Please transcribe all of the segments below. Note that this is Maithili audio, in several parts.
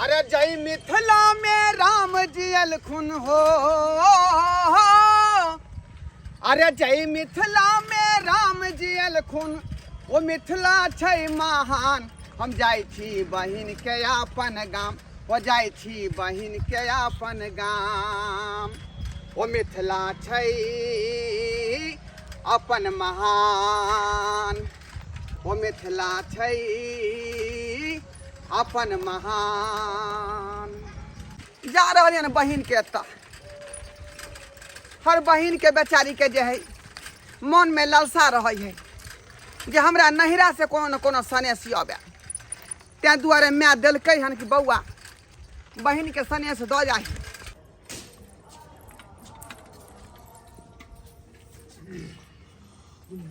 अरे जय मिथिला में राम जी अलखुन हो। अरे जय मिथिला में राम जी अलखुन, ओ मिथिला छै महान। हम जाइ छी बहिन के अपन गाम, ओ जाइ छी बहिन के अपन गाम। ओ मिथिला छै अपन महान, ओ मिथिला छै अपन महान। जा रहल यऽ ने बहिन के एतऽ। हर बहिन के बेचारी के जे है मन में ललसा रहै है जे हमरा नहिरा से कोनो ने कोनो सनेस आबे, तें दुआरे माय देलकै हन कि बौआ बहिन के सनेस दऽ जाही।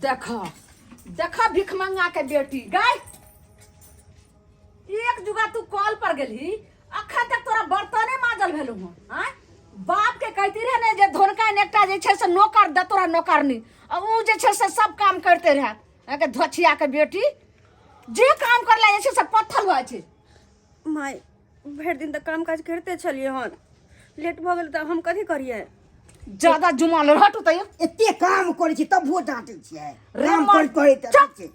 देख देख भिखमंगा के बेटी गाय, एक जुगा तू कॉल पर गेलही, अखन तक तोरा बर्तने माजल भेलौ हन। आँय, बाप के कहती रहे ने जे धोनका एकटा जे छै से नौकर दे तोरा नौकरनी, आ ऊ जे छै से सब काम करते रहे। अहाँके धोछिया के बेटी जे काम करला जे छै से पत्थर भऽ छै। माय, भरि दिन तऽ काम काज करिते छलियै हन, लेट भऽ गेल तऽ हम कथी करियै? ज्यादा जुमा ले हटू तैयो। एते काम करै छी तबो डाँटै छियै। रे काम मार, करैत करैत चुप। छै।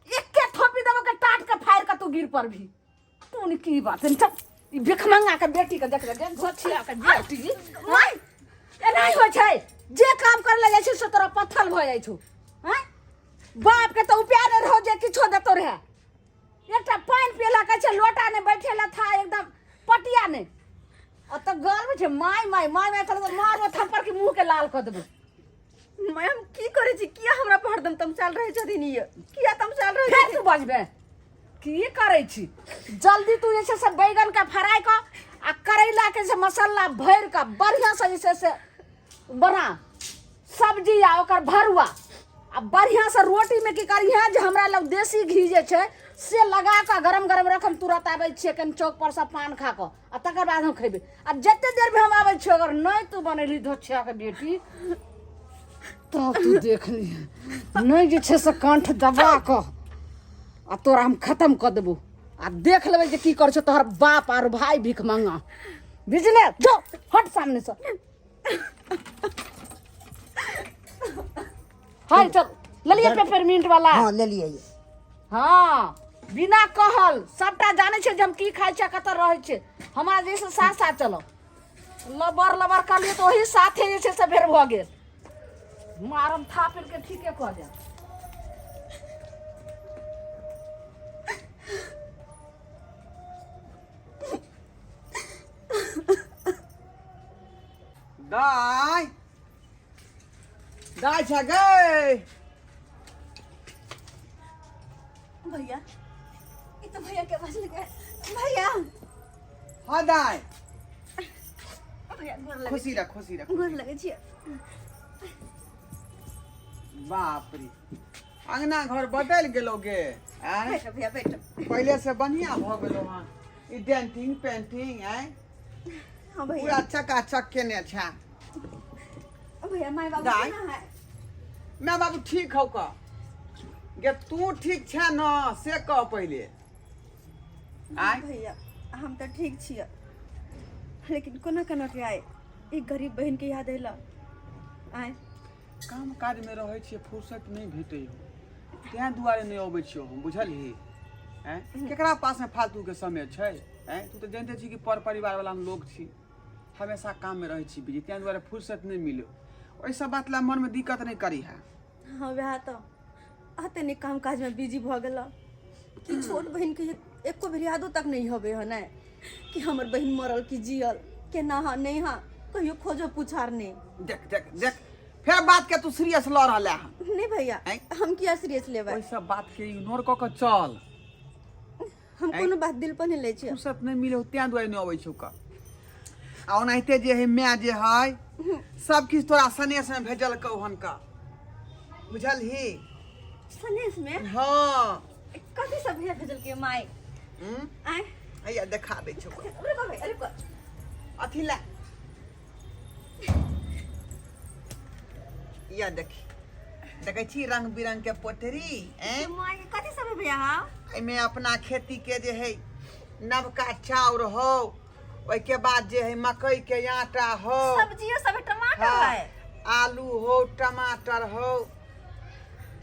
एके थोपी देबो के टाट के फाड़ के तू गिर पर भी। तू की बात है? चल, ई भिखमंगा के बेटी के देख ले, घोचिया के बेटी। माय, एना होइ छै जे काम करे ले जाइ छै से तोरा पत्थर भऽ जाइ छौ। आँय, बाप के तऽ उपाय नहि रहो जे किछो देतो रहे। एकटा पानि पियला कहै छै लोटा नहि, बैठेला था एकदम पटिया नहि। आ तऽ गर्व छै माय माय माय माय करबै, मारबो थप्पड़ के मुँह के लाल कऽ देबो। माय, हम की करै छी? किया हमरा पर हरदम तमसाल रहै छथिन? ई किया तमसाल रहै फेर छथिन? तू बजबे की करै छी? जल्दी तू जे छै से बैगन के फ्राई कऽ आ करैला के जे मसाला भरि कऽ बढ़िआँ से जे छै से बना सब्जी आ ओकर भरुआ आ बढ़िआँ से रोटी में की करिहे जे हमरा लग देसी घी जे छै से लगा कऽ गरम गरम रख। हम तुरंत आबै छियै कनि चौक पर से पान खा कऽ आ तकर बाद हम खेबै। आ जते देर में हम आबै छियै अगर नहि तू बनेली धोछिया के बेटी तब तू देख लिहे, नहि जे छै से कंठ दबा कऽ आ तोरा हम खत्म कऽ देबो आ देख लेबै जे की करै छौ तोहर बाप आर भाई भीख मंगा। बुझले? जो हट सामने से। हाय चल लेलिए पेपरमिंट वाला। हाँ, लेलिए। हाँ, बिना कहल सबटा जानै छै जे हम की खाइ छियै, कतऽ रहै छियै। हमरा जे छै साथ साथ चलो। लबर लबर कहलियै तऽ ओही साथे जे छै से भेर भऽ गेल। मारम थापिर के ठीके कऽ देब। दाय दाय छ गै। भैया, ई तऽ भैया के आवाज लगे। भैया। हाँ दाय। भैया, गोर लगे। खुशी रह, खुशी रह। गोर लगे छियै। बाप रे, अंगना घर बदल गेलो गे। आँय? बैठो भैया, बैठो। पहले से बढ़िया भ गेलो हन। ई डेंटिंग पेंटिंग आँय? हाँ भैया। पूरा चकाचक केने छै। भैया, माय बाबू दाय। केना है? माय बाबू ठीक हौ का गे? तू ठीक छै न से कह पहिले। आँय? भैया, हम तऽ ठीक छियै, लेकिन कोना कोना के आइ ई गरीब बहिन के याद अयला? आँय? काम काजमे रहै छियै, फुर्सत नहि भेटै हो, तेँ दुआरे नहि अबै छियौ हम, बुझलही? आँय, केकरा पासमे फालतूके समय छै? आँय, तू तऽ जानिते छी कि पर परिवारवला हम लोग छी, हमेशा काममे रहै छी बिजी, तेँ दुआरे फुर्सत नहि मिलै। ओहि सब बात लए मनमे दिक्कत नहि करीहे। हाँ, वएह तऽ अते नीक काम काजमे बिजी भऽ गेल कि छोट बहिनके एको बेर यादो तक नहि होबे हन कि हमर बहिन मरल कि जियल, केना हाँ नहि हाँ, कहियो खोजो पुछार नहि। देख देख देख, फेर बात के तू सीरियस लऽ रहल है। नहीं भैया। आँय? हम किया सीरियस लेबै? ओहि सब बात के इग्नोर कऽ के चल। हम आँय? कोनो बात दिल पर नहीं लै छियै। फुर्सत नहि मिले तें दुआरे नहि अबै छौ का। आ ओनाहिते जे है माय जे है सब किछु तोरा सनेस में भेजलकौ हन का, बुझलही? सनेस में? हाँ। कथी सब भैया भेजलकै माय? हम्म? आँय? हैया देखा दै छौ। रुको भैया, रुको। अथी ले, या देखी, देखै छी रंग बिरंग के पोटरी। ऐं माय, कथी सब है भैया? हाँ, एहिमे अपना खेती के जे है नवका चाउर हो, ओहिके बाद जे है मकई के आटा हो, सब्जियो सब है, टमाटर हाँ, है, आलू हो, टमाटर हो,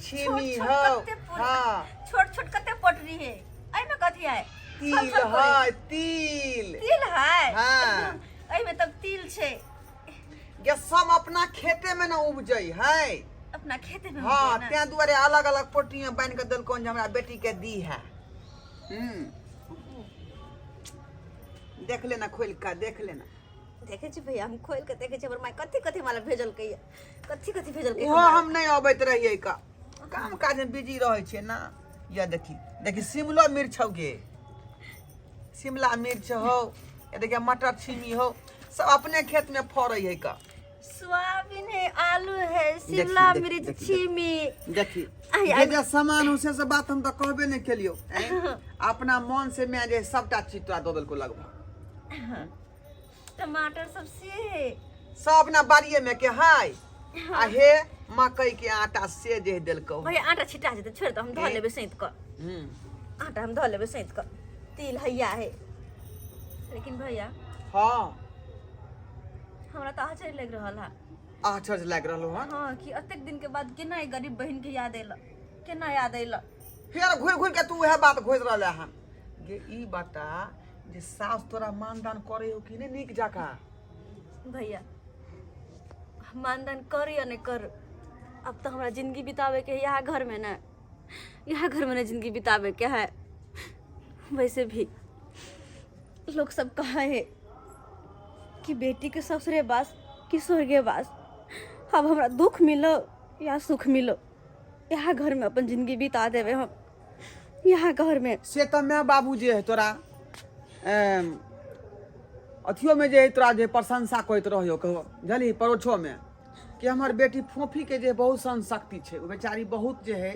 छीमी छोट हो, कते हाँ, छोट छोट कते पटरी है। एहिमे कथी है? तिल सब सब करे। है, तिल। तिल है? हाँ। एहिमे तब तिल छै। ये सब अपना खेते में न उपजै है। अपना खेते में। हाँ, उपजै ने। तें दुआरे अलग अलग पोटरी में बान्हि के देलकौन जे हमरा बेटी के दी है। देख लेना, खोल के देख लेना। देखै छी भैया, हम खोल के देखै छी हमर माय कथी कथी हमरा भेजलकै ये, कथी कथी भेजलकै। ओहो हम नहि अबैत रहियै का, काम काज में बिजी रहै छियै ना। या देखी देखी, शिमलो मिर्च हौ गे, शिमला मिर्च हो, या देखिए मटर छिमी हो, सब अपने खेत में फड़ै है का। सोयाबीन है, आलू है, शिमला देखी, मिर्च, देखी, छिमी। देखी आइ, जे आइ। जे सामान हो से सब बात हम तऽ कहबे नहि केलियौ। ऐं? अपना मन से मैं जे सबटा चीज तोरा दऽ देलकौ लगभग। टमाटर सब से है। सब अपना बाड़िए में के है, आ हे मकई के आटा से जे देलकौ। भैया, आटा छिटा जेतै, छोड़ दे, हम धऽ लेबै सैंत कऽ। आटा हम धऽ लेबै सैंत कऽ। तिल हैया है। लेकिन भैया, हमरा तऽ आश्चर्य लागि रहल है। आश्चर्य लागि रहलो हन? हाँ, कि एतेक दिन के बाद केना ई गरीब बहिन के याद एल, केना याद एल? फेर घुरि घुरि के तू उएह बात घोसि रहल हन गे। ई बता जे सास तोरा मानदान करे हो कि नहि नीक जकाँ? भैया, मानदान कर या नहि कर, अब तऽ हमरा जिंदगी बितावे के है यहाँ घर में ने, यहाँ घर में ने जिंदगी बितावे के है। वैसे भी लोग सब कहा है कि बेटी के ससुरे बास कि स्वर्गे बास। अब हमरा दुख मिलो या सुख मिलो, यहाँ घर में अपन जिंदगी बिता देवे हम यहाँ घर में। से तऽ माय बाबू जे है तोरा अथियो में जे है तोरा जे प्रशंसा करैत रहियो, कहो बुझलही, परोछो में कि हमर बेटी फोफी के जे बहुत सहन शक्ति छै, ओ बेचारी बहुत जे है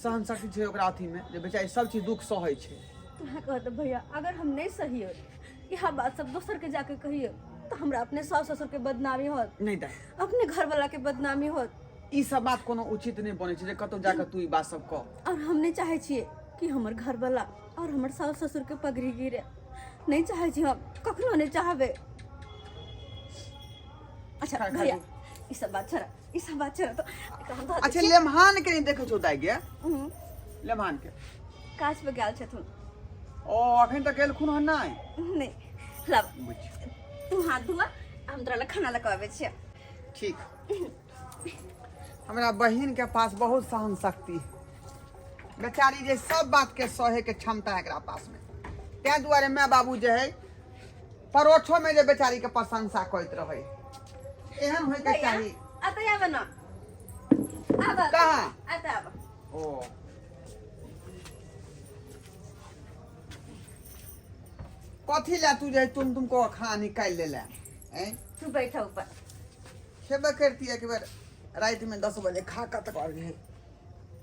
सहन शक्ति छै ओकरा अथी में, जे बेचारी सब चीज दुख सहै छै। अहाँ कहत भैया, अगर हम नहीं सहियो यह बात सब दोसर के जाके कहियो तो हमरा अपने सास ससुर के बदनामी होत। नहि दाइ। अपने घर वाला के बदनामी होत। ई सब बात कोनो उचित नहि बनै छै जे कतौ जाके तू ई बात सब कह। और हम नहीं चाहे छियै कि हमर घर वाला और हमर सास ससुर के पगड़ी गिरे। नहीं चाहे छी, हम कखनो नहीं चाहबे। अच्छा खा- खा भैया, जो। ई सब बात छोड़ा, ई सब बात छोड़ा, तो एकरा हम धऽ दै अच्छा छी। लेमहान के नहि देखै छौ दाइ गे? लेमहान के काज पर गेल छथुन। ओ अखन तक एलखुन हन नहि? नहीं, लब तू हाथ धुआ, हम तोरा लए खाना लऽ कऽ अबै छियै। ठीक। हमरा बहिन के पास बहुत सहन शक्ति है, बेचारी जे सब बात के सहे के क्षमता है एकरा पास में, तें दुआरे माय बाबू जे है परोठो में जे बेचारी के प्रशंसा करैत रहे। एहन होय के भैया, चाही। अतऽ आब न, आब। कहाँ? अतऽ आब। ओ कथी ला तू जे तुम तुमको खाना निकालि ले ला? ऐं? तू बैठ ऊपर। खेबे करती एक बेर राति में 10 बजे खा कऽ तकर बाद।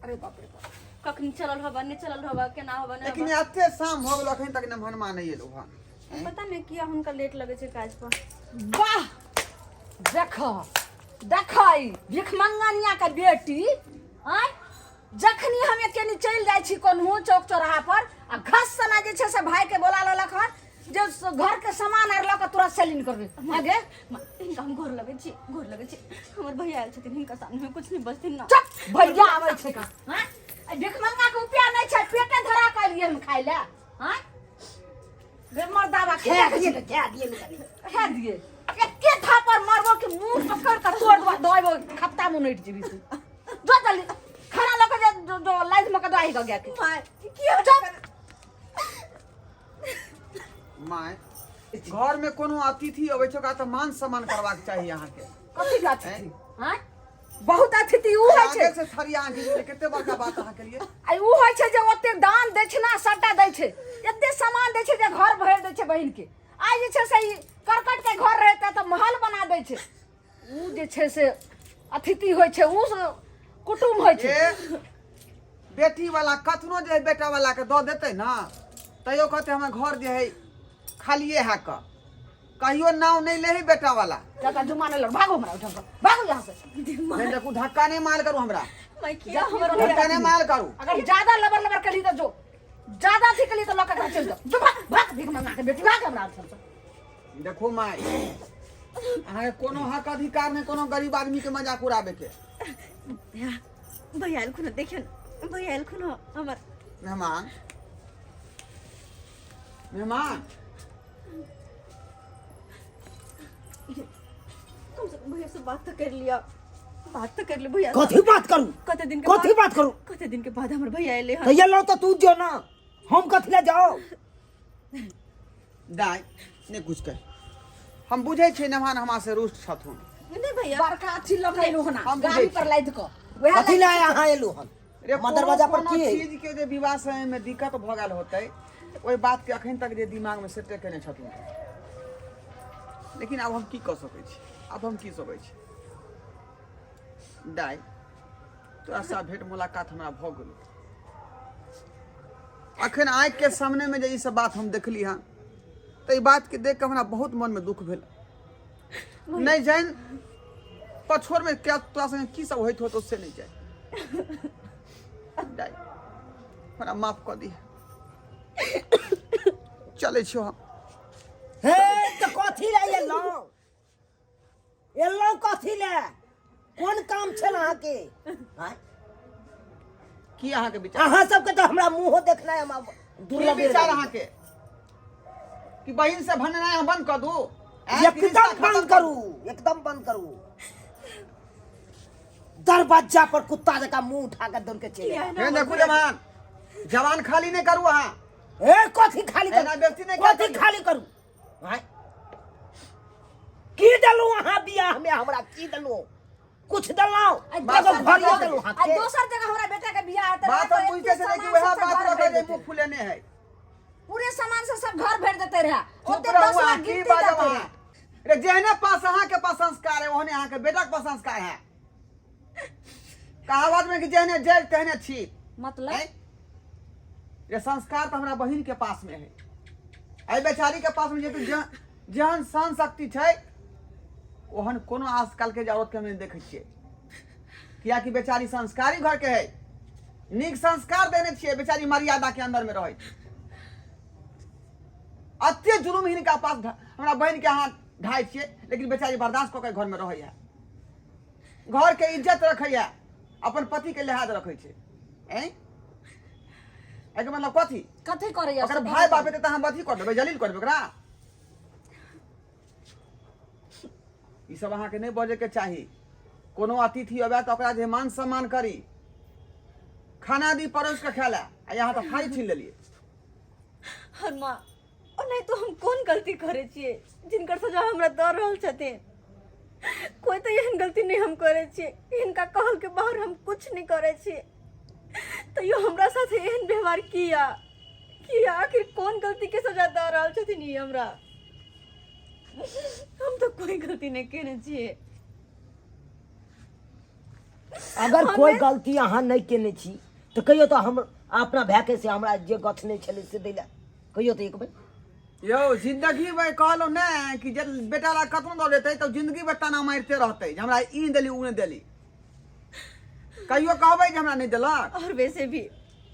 अरे बाप रे बाप। कखनी चलल हबा, नहि चलल हबा, केना हबा, नहि लेकिन हबा। एते शाम भऽ गेल, अखन तक ने भनमा नहि एलौ हन। पता नहि किया हुनका लेट लगै छै काज पर। वाह, देख देख, ई भिखमंगनिया के बेटी आँय, जखनी हम एकेनी चलि जाइ छी कोनहु चौक चौराहा पर आ घस सना जे छै से भाई के बोला लेलक हन जे घर के सामान आर लऽ के तुरंत सेलिंग करबे आगे। हिनका हम गोर लगै छी, गोर लगै छी। हमर भैया आयल छथिन, हिनका सामने में कुछ नहीं बजथिन ना। चुप, भैया आबै छै का? आँय, एहि भिखमंगा के उपाय नहि छै, पेटे धरा के एलियै हम खाइ लए। आँय गे मर्दाबा, की खा देखै दिए छी? ने, खा दिए ने कनी। खा दिए, एके थापर मारबो कि मुंह पकड़ के तोड़ देबो, दबो खत्ता मुंह नटि जेबी तू। जो जल्दी खाना लऽ के जो, जो, जो लाइज में के दो आही के गया के। माय, किया? चुप। माय, घर में कोनो अतिथि अबै छै ओकरा तऽ मान सम्मान करबाक चाही अहाँके। कथी के अतिथि? आँय, बहुत अतिथि उ होइ छै। आगे से थरिया अहाँ घीच लेलियै, कते बड़का बात अहाँके लिए। आ उ होइ छै जे ओते दान दक्षिणा सबटा दै छै, एते सामान दै छै जे घर भरि दै छै बहिन के। आइ जे छै से ई करकट के घर रहतै तऽ महल बना दै छै। उ जे छै से अतिथि होइ छै, उ कुटुम्ब होइ छै। ए बेटी वाला कतनो जे है बेटा वाला के दऽ देतै ने, तैयो कहतै हमर घर जे है खालिए है कऽ, कहियो नाव नहि ले है बेटा वाला। ज्यादा जुमा नहि लड़, भागो हमरा ओहिठाम से, भागो यहाँ से। नहीं देखू, धक्का नहीं मार करू हमरा। माय, किया हमर धक्का नहीं मार करू। अगर ज्यादा लबर लबर करी तऽ जो। ज्यादा अथी के लिए तऽ लऽ कऽ घर चलि जाउ। जो भाग, भाग, भीख मंगा के बेटी, भाग हमरा ओहिठामसँ। देखो माय, अहाँके कोनो हक अधिकार नहि कोनो गरीब आदमी के मजाक उड़ाबे के। भैया, भैया एलखुन हँ, देखियौ ने, भैया एलखुन हँ हमर। मेहमान, मेहमान। कम से कम भैया से बात तो कर लिया, बात तो कर ले भैया से। कथी बात करू? कते दिन के कथी बाद- बात करू? कते दिन के बाद हमर भैया एले हन। तऽ एलहुँ तऽ तू जो ना, हम कथी लए जाउ? दाइ नहि कुछ कह, हम बुझै छियै मेहमान हमरा से रुष्ट छथुन। नहीं भैया, बड़का अथी लऽ कऽ एलहुँ हन हम बुझै गाड़ी पर छी। लादि कऽ वएह कथी लए अहाँ एलहुँ हन? रे हमर कोनो दरवाजा पर कोनो की है? चीज के जे विवाह समय में दिक्कत भऽ गेल होतै, ओहि बात के अखन तक जे दिमाग में सेटे केने छथुन। लेकिन आब हम की कऽ सकै छी, आब हम की सकै छी? दाइ, तोरा सँ भेंट मुलाकात हमरा भऽ गेल। अखन आँखि के सामने में जे ई सब बात हम देखली हन, तऽ ई बात के देख के हमरा बहुत मन में दुख भेल। नहीं जान पछोर में क्या तोरा संगे की सब होइत होत से नहीं जान। दाइ, हमरा माफ कऽ दिह, चलै छियौ हम। हे, तऽ कथी लए एलहुँ? एलहुँ कथी लए? कोन काम छल अहाँके? आँय? की अहाँके विचार? अहाँ सबके तऽ हमरा मुँहो देखनाइ हमरा की दुर्लभ विचार अहाँके कि बहिन से भननाइ अहाँ बंद कऽ दू? आँय, कि रिश्ता एकदम खत्म बंद करू, एकदम बंद करू। दरवाजा पर कुत्ता जकाँ मुंह उठा के दौड़ के चलि किया आयल। ना हे देखू जवान, जवान खाली नहि करू अहाँ। ए कथी खाली करू? एना बेइज्जती नहि कथी करू। खाली करू? आँय? की देलहुँ अहाँ बियाह में हमरा? की देलहुँ? कुछ देलहुँ? आ एगो दोसर घड़ियो जगह देलहुँ हाथ आ के? दोसर जगह हमरा बेटा के बियाह हेतै बात तऽ हम बुझते एते छलियै कि सामान वएह सब बात घर लऽ भरि कऽ जे देतै। मुँह फुलेने है। पूरे सामान से सब घर भरि देते रहे। चुप ओते रहू 10 अहाँ, लाख की गिनती बाजब देते अहाँ? रहे। रे जेहने पास अहाँके पास संस्कार है, ओहने अहाँके बेटाके पास संस्कार है। कहावत में कि जेहने जड़ तेहने छी। मतलब? हैं? रे संस्कार तऽ हमरा बहिन के पास में है। एहि बेचारी के पास में जे जेहन सहन शक्ति छै, ओहन कोनो आजकल के जे औरत के हम नहि देखै छियै। कियाकि बेचारी संस्कारी घर के है, नीक संस्कार देने छियै, बेचारी मर्यादा के अंदर में रहै छै। अते जुलुम हिनका पास हमरा बहिन के अहाँ ढाइ छियै, लेकिन बेचारी बर्दाश्त कऽ के घर में रहै है, घर के इज्जत रखै है, अपन पति के लिहाज रखै छै। ऐं? एहिके मतलब कथी? कथी करैया? ओकर भाय बाप हेतै तऽ हम अथी कऽ देबै, जलील कऽ देबै ओकरा। ई सब अहाँके नहि बजैके चाही। कोनो अतिथि अबै तऽ ओकरा जे मान सम्मान करी, खाना दी परोस के खाय लए, आ यहाँ तऽ थारी छीन लेलियै। हर माँ, और नहीं तो हम कोन गलती करे छियै जिनकर सजा हमरा दऽ रहल छथिन? कोई तो एहन गलती नहीं हम करे छियै। हिनका कहल के बाहर हम कुछ नहीं करे छियै, तैयो हमरा साथे एहन व्यवहार किया किया? आखिर कोन गलती के सजा दऽ रहल छथिन ई हमरा? हम तो कोई गलती नहीं केने छियै। अगर कोई गलती अहाँ नहीं केने छी तऽ कहियो तऽ हम अपना भायके से हमरा जे गछ नहि छलै से दै लए कहियो तऽ एक बेर। यौ जिंदगी में कहलहुँ ने कि जे बेटा ला कतनो दऽ देतै तऽ जिंदगी में ताना मारिते रहतै जे हमरा ई नहि देली ओ नहि देली। कहियो कहबै जे हमरा नहि देलक? और वैसे भी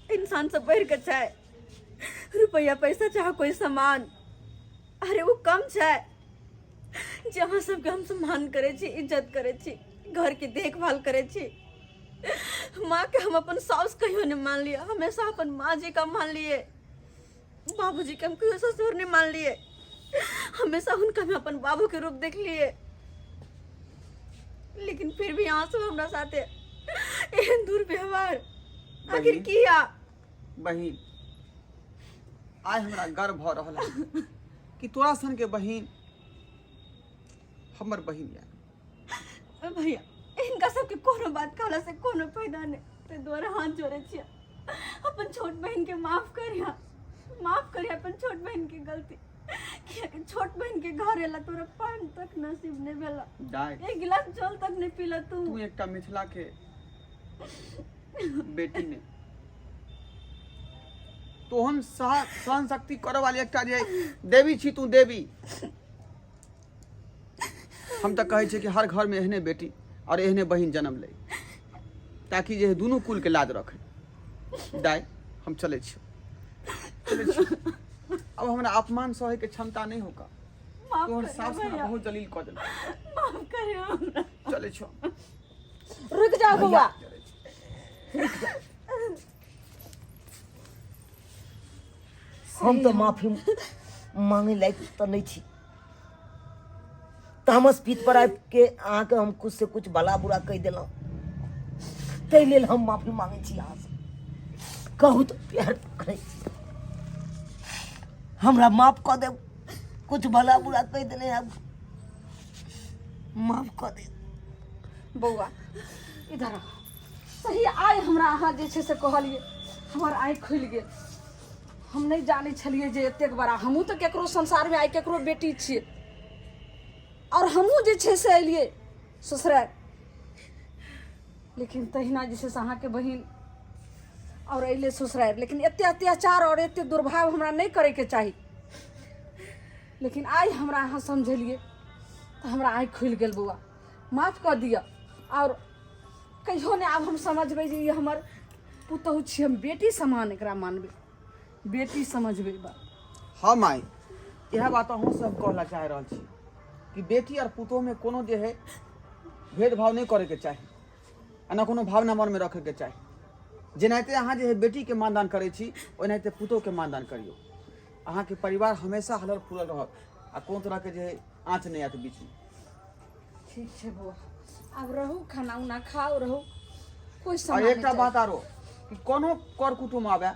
इंसान से बढ़ के छै रुपया पैसा चाहे कोई सामान, अरे वो कम छै। जे अहाँ सबके हम सम्मान करै छी, इज्जत करै छी, घर के देखभाल करै छी। माँ के हम अपन साउस कहियो नहीं मान लिए, हमेशा अपन माँ जी का मान लिए। बाबूजी के हम कहियो ससुर नहीं मान लिए, हमेशा हुनका में अपन बाबू के रूप देख लिए। लेकिन फिर भी अहाँ सब हमरा साथे एहन दुर्व्यवहार आखिर बहिन। किया? बहिन, आइ हमरा गर्व भऽ रहल है कि तोरा सन के बहिन हमर बहिन या। भैया, हिनका सबके कोनो बात कहला से कोनो फायदा नहीं, ताहि दुआरे हाथ जोड़े छियै, अपन छोट बहिन के माफ करिया, माफ करिया अपन छोट बहिन के गलती। कियाकि छोट बहिन के घर एला तोरा पानि तक नसीब नहीं भेला, दाय, एक गिलास जल तक नहीं पीला तू। तू एकटा मिथिला के बेटी ने तोहन सहन शक्ति करे वाली एकटा जे देवी छी तू देवी। हम तऽ कहै छियै कि हर घर में एहने बेटी और एहने बहिन जन्म ले, ताकि जे दुनू कुल के लाज रखे। दाय, हम चलै छी। चलै छी। अब हमरा अपमान सहै के क्षमता नहि होगा। माफ तोहर करियौ सास हमरा भैया। बहुत जलील कऽ देलक। माफ करियौ हमरा। चलै छौ। रुकि जाओ बौआ। हम तऽ माफी मांगे लायक तऽ नहि छी। तामस पीत पर आबि के अहाँके हम कुछ से कुछ भला बुरा कहि देलहुँ, ताहि लेल हम माफी मांगे छी अहाँसँ। कहू तऽ प्यार करै छी, हमरा माफ कऽ देब। कुछ भला बुरा कहि देने आब माफ कऽ देब। बौआ इधर आ। सही आइ हमरा अहाँ जे छै से कहलियै, हमर आँखि खुलि गेल। हम नहि जानै छलियै जे एतेक बड़ा हमहूँ तऽ केकरो संसारमे आइ केकरो बेटी छियै, आओर हमहूँ जे छै से एलियै ससुरारि, लेकिन तहिना जे छै से अहाँके बहिन आओर अयलै ससुरारि, लेकिन एते अत्याचार आओर एते दुर्भाव हमरा नहि करैके चाही। लेकिन आइ हमरा अहाँ समझेलियै तऽ हमरा आँखि खुलि गेल। बौआ, माफ कऽ दिअ, आओर कहियो नहि आब हम समझबै जे ई हमर पुतहु छी, हम बेटी समान एकरा मानबै, बेटी समझबै बा। हाँ माय, इएह बात अहूँ सब कहऽ ला चाहि रहल छी कि बेटी और पुतोहमे कोनो जे है भेदभाव नहि करैके चाही आ न कोनो भावना मनमे रखैके चाही। जेनाहिते अहाँ जे है बेटीके मानदान करै छी, ओनाहिते पुतोहके मानदान करियौ। अहाँके परिवार हमेशा हलल फूलल रहत आ कोनो तरहके जे है आँच नहि आयत बीचमे। ठीक छै बौआ, आब रहू, खाना उना खाओ, रहू। कोई और सामान एकटा नहि बात आरो कि कोनो कर कुटुम आबे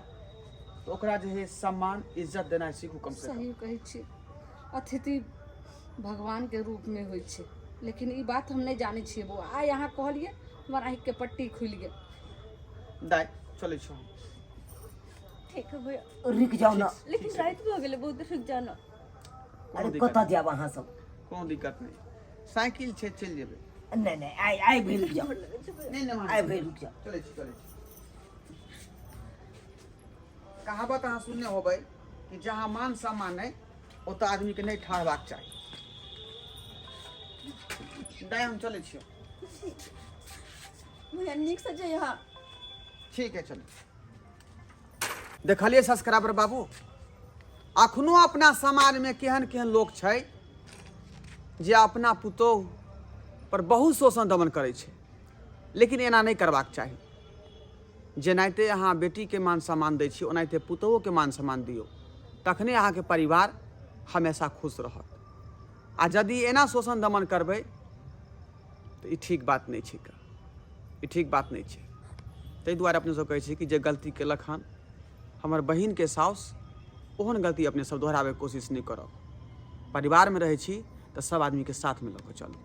तऽ ओकरा जे है सम्मान इज्जत देनाइ सीखू कम से कम। सही कहै छी, अतिथि भगवानके रूपमे होइ छै, लेकिन ई बात हम नहि जानै छियै बौआ। आइ अहाँ कहलियै, हमर आँखिके पट्टी खुलि गेल। दाइ, चलै छी हम। ठीक है भैया। रुकि जाउ ने। लेकिन राति भऽ गेलै बहुत, रुकि जाउ ने। कोनो अरे दिक्कत कतऽ नहि। जायब अहाँ सब? कोनो दिक्कत नहि, साइकिल छै, चलि जेबै। नहि नहि, आइ आइ भरि रुकि जाउ। नहि नहि, आइ भरि रुकि जाउ। चलै छी, चलै छी। कहावत अहाँ सुनने होबै कि जहाँ मान सम्मान नहि, ओतऽ आदमीके नहि ठाढ़बाक चाही। दाइ, हम चलै छियौ। भैया, नीकसँ जइहा। ठीक है, चलू। देखलियै सब्सक्राइबर बाबू, अखनो अपना समाजमे केहन केहन लोक छै जे अपना पुतोहु पर बहुत शोषण दमन करै छै, लेकिन एना नहि करबाक चाही। जेनाहिते अहाँ बेटीके मान सम्मान दै छी, ओनाहिते पुतोहुके मान सम्मान दियौ, तखने अहाँके परिवार हमेशा खुश रहत। आ यदि एना शोषण दमन करबै तऽ ई ठीक बात नहि छै, ई ठीक बात नहि छै। ताहि दुआरे अपने सब कहै छी कि जे गलती केलक हन हमर बहिनके साउस, ओहन गलती अपने सब दोहराबैके कोशिश नहि करब। परिवारमे रहै छी तऽ सब आदमीके साथमे लऽ कऽ चलू।